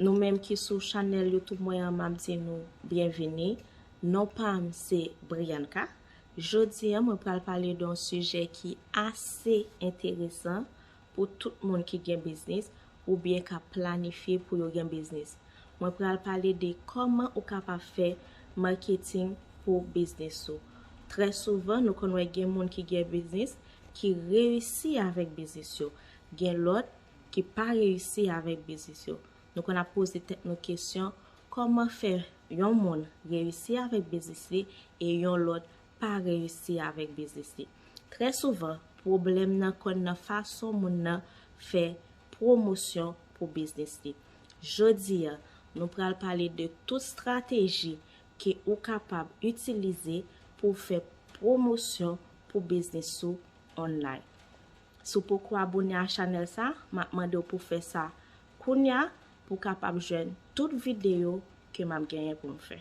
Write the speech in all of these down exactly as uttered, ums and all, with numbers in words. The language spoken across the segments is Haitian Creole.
Nou menm ki sou chanèl YouTube mwen an, m ap di nou byenvini. Non pa m se Brianka. Jodi a, mwen pral pale de yon sijè ki ase enteresan pou tout moun ki gen biznis oubyen k ap planifye pou yo gen biznis. Mwen pral pale de kòman ou kapab fè marketing pou biznis ou. Trè souvan, nou konn wè gen moun ki gen biznis ki reyisi avèk biznis yo. Gen lòt ki pa reyisi avèk biznis yo. Nou konn ap poze tèt nou kesyon, kòman fè yon moun reyisi avèk biznis li e yon lòt pa reyisi avèk biznis li? Trè souvan, pwoblèm nan konn nan fason moun nan fè pwomosyon pou biznis li. Jodi a, nou pral pale de tout estrateji ke ou kapab itilize pou w fè pwomosyon pou biznis ou online. Si w poko abone a chanèl sa, m ap mande w pou w fè sa kounya pou w kapab jwenn tout videyo ke m ap genyen pou m fè.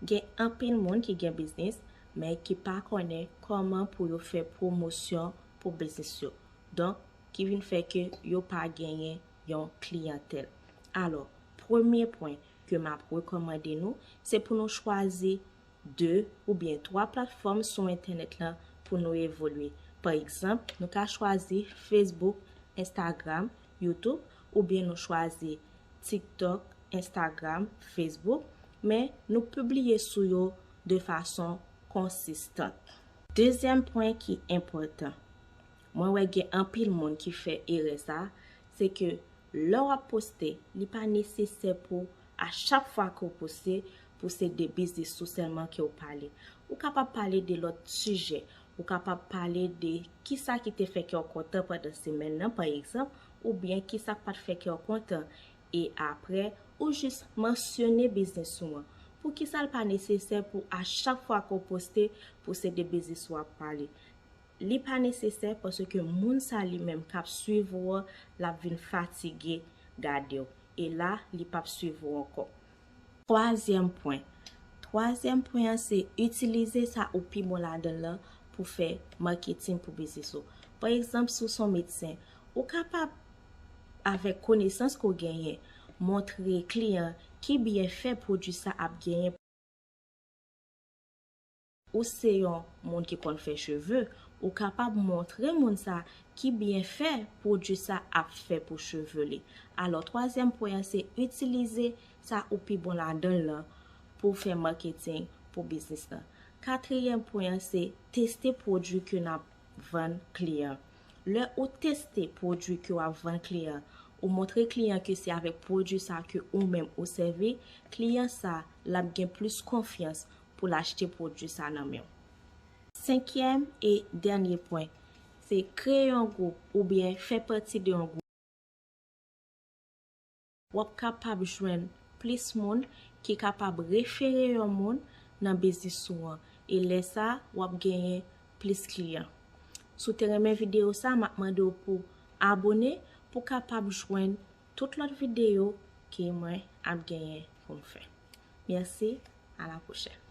Gen anpil moun ki gen biznis, men ki pa konnen kòman pou yo fè pwomosyon pou biznis yo. Donk, ki vin fè ke yo pa genyen yon kliyantèl. Alò, premye pwen ke m ap rekòmande nou, se pou nou chwazi de oubyen twa platfòm sou entènèt lan pou nou evolye. Pa egzanp, nou ka chwazi Facebook, Instagram, YouTube, oubyen nou chwazi TikTok, Instagram, Facebook, men nou pibliye sou yo de fason konsistan. Dezyèm pwen ki enpòtan, mwen wè gen anpil moun ki fè erè sa, se ke lè w ap poste, li pa nesesè pou a chak fwa ke w poste, pou se de biznis ou sèlman ke w pale. Ou kapab pale de lòt sijè. Ou kapab pale de kisa ki te fè kè w kontan pandan semèn nan, pa egzanp, oubyen kisa k pa t fè kè w kontan. E apre, ou jis mansyone biznis ou an. Poukisa l pa nesesè pou a chak fwa ke w poste, pou se de biznis w ap pale? Li pa nesesè paske moun sa li menm k ap swiv ou an, l ap vin fatige gade w. E la, li p ap swiv ou ankò. Twazyèm pwen. Twazyèm pwen an se itilize sa ou pi bon ladan l lan pou fè maketing pou biznis ou. Pa egzanp, si w se yon medsen, ou kapab, avèk konesans ke w genyen, montre kliyan ki byenfè pwodui sa ap genyen. Ou se yon moun ki konn fè cheve, ou kapab montre moun sa ki byenfè pwodui sa ap fè pou cheve li. Alò, twazyèm pwen an se itilize sa ou pi bon ladan l lan pou w fè maketing pou biznis lan. Katriyèm pwen an se teste pwodui ke n ap vann kliyan. Lè ou teste pwodui ke w ap vann kliyan, ou montre kliyan ke se avèk pwodui sa ke ou menm ou sèvi, kliyan sa, l ap gen plis konfyans pou l achte pwodui sa nan men w. Senkyèm e dènye pwen, se kreye yon gwoup oubyen fè pati de yon gwoup. W ap kapab jwenn plis moun ki kapab refere yon moun nan biznis ou an. E lè sa, w ap genyen plis kliyan. Si w te renmen videyo sa, m ap mande w pou abone pou w kapab jwenn tout lòt videyo ke mwen ap genyen pou m fè. Mèsi, a la pwochèn.